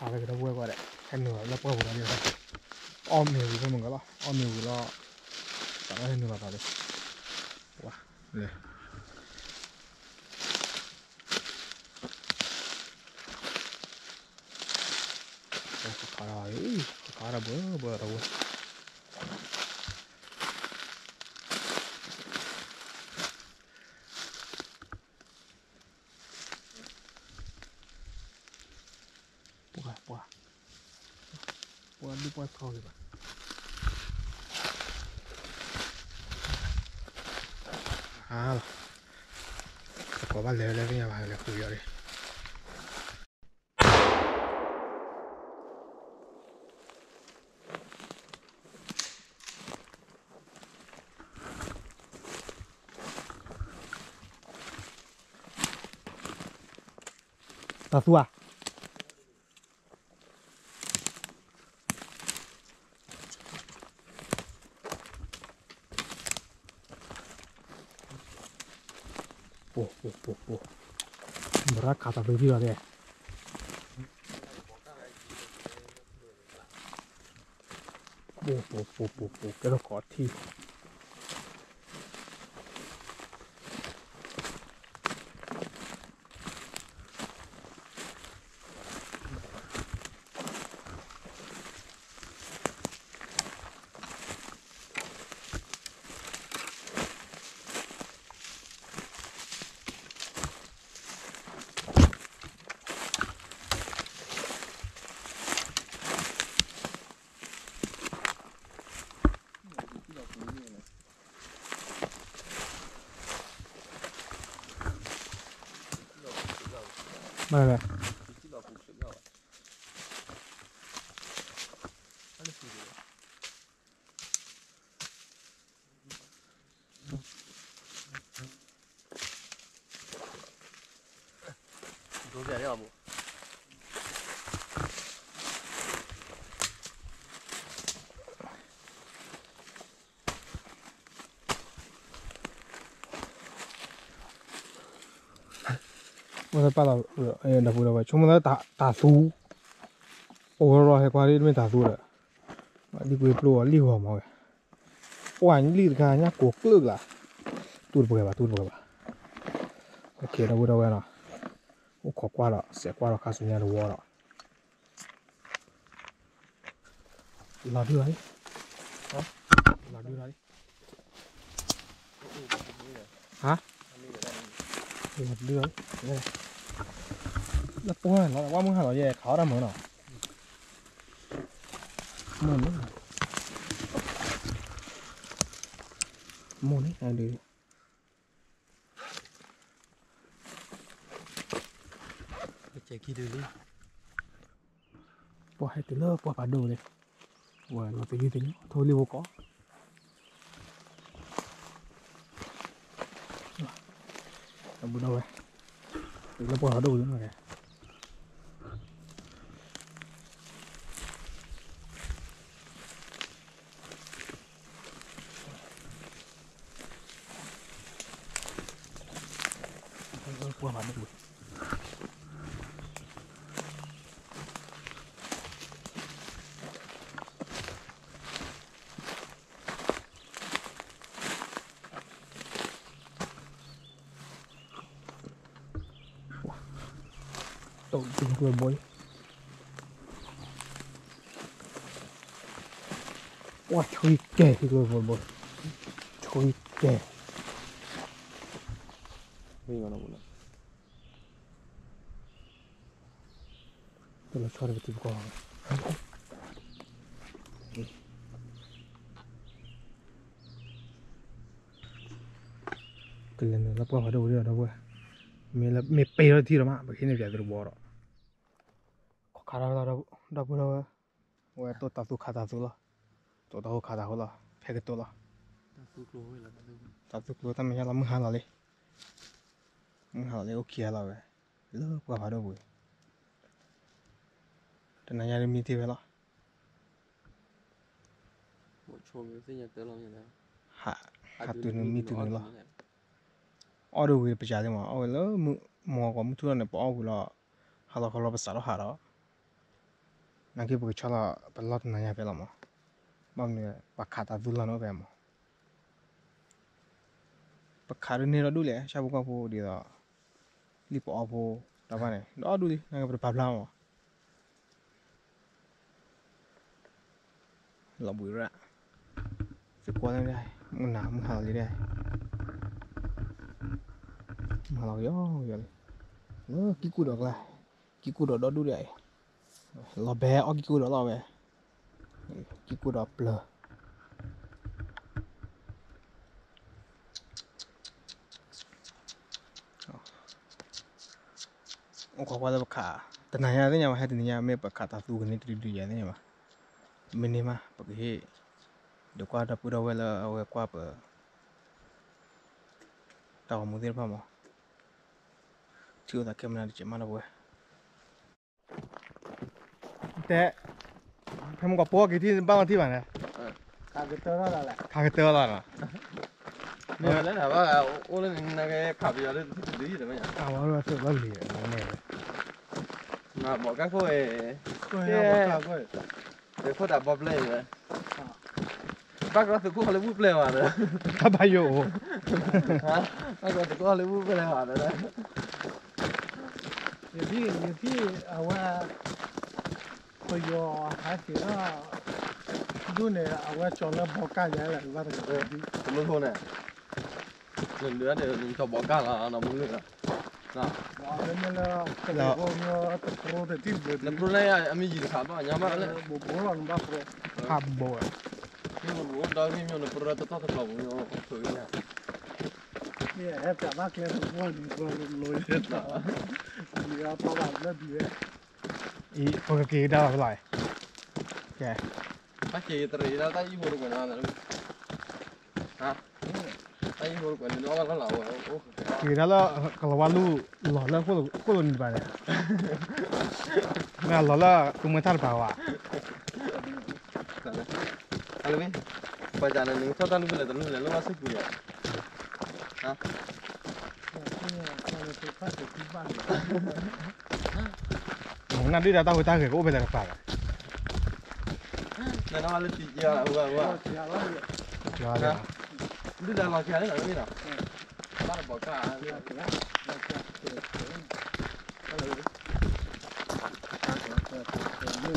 အဝဲကဒီပုၢ်ဝဲၢ်ကွၢ်ဒီး ဟဲနုာ်လီၤလၢပှၢ်ပူၤဒီး အီၣ်မ့ၤဝံၤဖဲမုၢ်ကီၢ်လီၤ, အီၣ်မ့ၤဝံၤလီၤ, သးလီၤဟဲနုာ်လီၤသးလံ, ဝါ, လဲၤ, ကခးဒီး ကခးဒီးဘၢဘၢဒီးဝဲ, ပှၤ, ပှၤ, ပှၤဒုးပှၤထီၣ်က့ၤဘၣ်, အါလီၤ, တကိးဘၣ်လဲၤဝဲလၢသ့ၣ်ညါဘၣ် လဲၤဃုာ်ယီၤဒံး တၢ်သူဧါ, ပိ, ပိ, ပိ, ပိ, မရၣ်ခးတၢ်သူထံၣ်လီၤတဲ, ပိ, ပိ, ပိ, ပိ, ပိ, ကဲထီၣ်ကိးထံၣ် မ့ၢ်လဲၣ်, ဝဲပာ်လီၤ, ဒီပုၢ်ဒီဝဲၢ် ဆိကမိၣ်လၢတၢ်သူ, အိၣ်ရီဟဲကွၢ်ဒ်မ့ၢ်တၢ်သူဒီး, ဒ်ကွ့ပျိအီၤလံၣ်ဂီၤမးဝဲ, ပှၤလံၣ်တခါညါကိးကျၢၢ်ကလါ, တူၢ်တပှဲၤဘၣ် တူၢ်တပှဲၤဘၣ်, ဒီပုၢ်ဒီဝဲၢ်နီၤ, အိၣ်ခိးကွၢ်ဒီး စဲးကွၢ်ဒီးခါဆူညါတဝီဒီး လီၤဒုလီၤ, လီၤဒုလီၤ, ဟါ, လီၤဒုလီၤ, လၢပှၢ်လီၤ ဝဲမုၢ်ဟါလီၤယဲ ခးအီၣ်တၢ်မုာ်နီၤ, မိၢ်န့ၣ်, မိၢ်န့ၣ်ဒု ပှၤဟဲတုၤလၢပှၢ်ဖးဒိၣ်လံ, ဝဲလီၤသယုၢ်သညိ ထိၣ်လံၣ်ဖိကိး, ဒီပုၢ်ဒီဝဲၢ်, တုၤလၢပှၢ်ဖးဒိၣ်လံနီၤ, ပှၢ်ဖးဒိၣ်ဝဲ တိၢ်ဟံၣ်ကျိဘိ, ပှၤဆှံကဲဟံၣ်ကျိဘိဘိ, ဆှံကဲ, မ့ၢ်ဂီၤလီၤပူၤလီၤ, တလီၤဆီတကတံၤပကီၢ်လီၤ, ကလဲၤနုာ်လၢပှၢ်ဖးဒိၣ်ဝံၤဒီး ဒီပုၢ်ဝဲၢ်, မ့ၢ်လၢ မ့ၢ်ပ့ၤထီၣ်တထံၣ်ဒီးမး ပကဟံးန့ၢ်ပၠးသုတဘီဒီး, ခးခါဒီး ဒီပုၢ်ဒီဝဲၢ်, ဝဲတိၢ်တၢ်သူခးတၢ်သူလီၤ, တိၢ်တၢ်ဟူခးတၢ်ဟူလီၤ ဖဲကတိၤလီၤ, တၢ်သူကျိတၢ်မဲာ်ညါလီၤ မုၢ်ဟါလီၤလံ, မုၢ်ဟါလီၤလံ အိၣ်ခံဂၤလီၤဝဲ, လၢပှၢ်ဖးဒိၣ်ပူၤ, တနၤညါဒ်မံတ့ၢ်ဝဲလီၤ ဟးတုၤနုၤမံတုၤနုၤလီၤ, အီၣ်ဒိၣ်ဝံၤပယၤလံမး အီၣ်ဝဲလၢမုၢ်မီၤကီးမုၢ်ထူၣ်လီၤန့ၣ် ပအီၣ်ဝံၤလီၤ, ဟးလီၤခီလီၤပစးထီၣ်ဟးဒီး, နာ်က့ပကဆီလီၤ ပလီၢ်တနၤညါဖဲလီၤမး, ဘၣ်မနုၤ ပှၤခးတၢ်သူလီၤန့ၣ်အိၣ်ဖဲမး, ပခးဒုးန့ၢ်ဒီဒူၣ်လဲၣ် ဆၣ်ဖိကီၢ်ဖိဒ်သိး လံၣ်ပအီဖိ တၢ်ဘၣ်န့ၣ် ဒီဒူၣ်လံ နာ်က့ပတပာ်ဖျါမး လီၤဘှံးရၣ်, သုးကွၢ်လၢဒၣ်, မုၢ်နၤမုၢ်ဟါလီၤလံဒၣ်, မုၢ်ဟါလီၤကယီကယီလံ, လၢကံၢ်ကူၣ်ဒီးကျါ, ကံၢ်ကူၣ်ဒီးဒီဒူၣ်ဒၣ်အံၤ, လီၤဘဲအီၣ်ကံၢ်ကူၣ်ဒီးလီၤဝဲ, ကံၢ်ကူၣ်ဒီးပျၢၤ အိၣ်ခိးကွၢ်လၢပခး, တနၤညါသ့ၣ်ညါဘၣ် ဟဲတနံၤညါ မ့ၢ်ပခးတၢ်သူကန့ၢ်တဒုဒုယၤသ့ၣ်ညါဘၣ်, မ့ၢ်န့ၢ်မး ပကဟ့ၣ်, ဒုးကွၢ်ဒီပုၢ်ဒီဝဲၢ်လၢအဝဲကွၢ်ပ တၢ်ဂီၤမူသ့ၣ်တဖၣ်မး, ထံၣ်အိၣ်သးခဲမုၢ်နၤတကဲးမးဒီပုၢ်ဝဲၢ် တဲ, ဖဲမုၢ်ကီးပိာ်က့ၤထံၣ်ဘၣ်မၤထံၣ်ဘၣ်န့ၣ်, ခးကတၢၢ်လီၤ, ခးကတၢၢ်လီၤနီၤ, မ့ၢ်လၢနဘၣ်အိၣ်လၢန့ၣ် နကခးပယီၤလၢတဒုယၤတမ့ၢ်ညါ, အဝဲလီၤလံ, မၤဘီးကၢ်ခိၣ်အံၤ, ခိၣ်တၢ်ဘီပျဲၢ်အံၤဝဲ ဘၣ်ကရီသုးခိၣ် Hollywood ပျဲၢ်ဘၣ်ဒီး, ဘၣ်ယိၣ်အိၣ်, ဘၣ်ကရီသုးခိၣ် Hollywood ပျဲၢ်ဘၣ်ဒီး, ယထံၣ် ယထံၣ်အဝဲ, ပယီၤဟဲက့ၤဒီး, ဒ်န့ၣ် အဝဲကၠီၤလၢဘီကၢ်ယၤလဲၣ် ဘၣ်တကး, တမုၢ်ခိၣ်န့ၣ်, နဒုးန့ၣ် နကၠီၤဘီကၢ်လီၤ နီၢ်မုၢ်လၢာ်လီၤ, လၢ, တပြိန့ၣ် အမ့ၢ်ယံၤတခါဘၣ်ညါမးလၢ, ဘိဘိလီၤနဘၣ်ပြိ, ဖးဘိ, မ့ၢ်ဘိဒီးမ့ၢ်မ့ၢ်နပြိတတီၢ်တကျီၤပူၤညါ, ဟဲပျးဘၣ်ကျဲတဘိန့ၣ် ဘိလိၤလိၤ, ယၤပီဘၣ်လၢဒ်ဝဲ, ပကက့ၤကဒါလီၤဖဲလီၤ, ကဲ, ဘၣ်က့ၤတရံးဒၣ်တၢ်အံၤဖိတကွဲးနီၤ, တၢ်အံၤဖိတကွဲးန့ၣ် က့ၤဒၣ်လၢ ကလၤဝါလူၢ်လီၤလၢဃိၣ်လိၤနံၤဘၣ်န့ၣ်, မ့ၢ်လီၤလၢသူမွဲထၣ်တပၤဝဲ, လၢမ့ၢ်, ပှၤကန့ၣ် နကထီၣ်တၢ်လူၢ်ဖဲလဲၣ်တလူၢ်လဲၣ် လၢဘၣ်ဆူၣ်ပူၤဒီး, မနုၤဒုၣ်ဒါတၢ်ဟူးတၢ်ဂဲၤကအိၣ်ဖဲလဲၣ်တပၤ, နနဝဲလၢတံက့ၤအဝဲ, ဒုၣ်ဒါလီၤက့ၤလၢနမ့ၢ်ဒီး, ဘၣ်တဘီကၢ်, ဘၣ်လၢ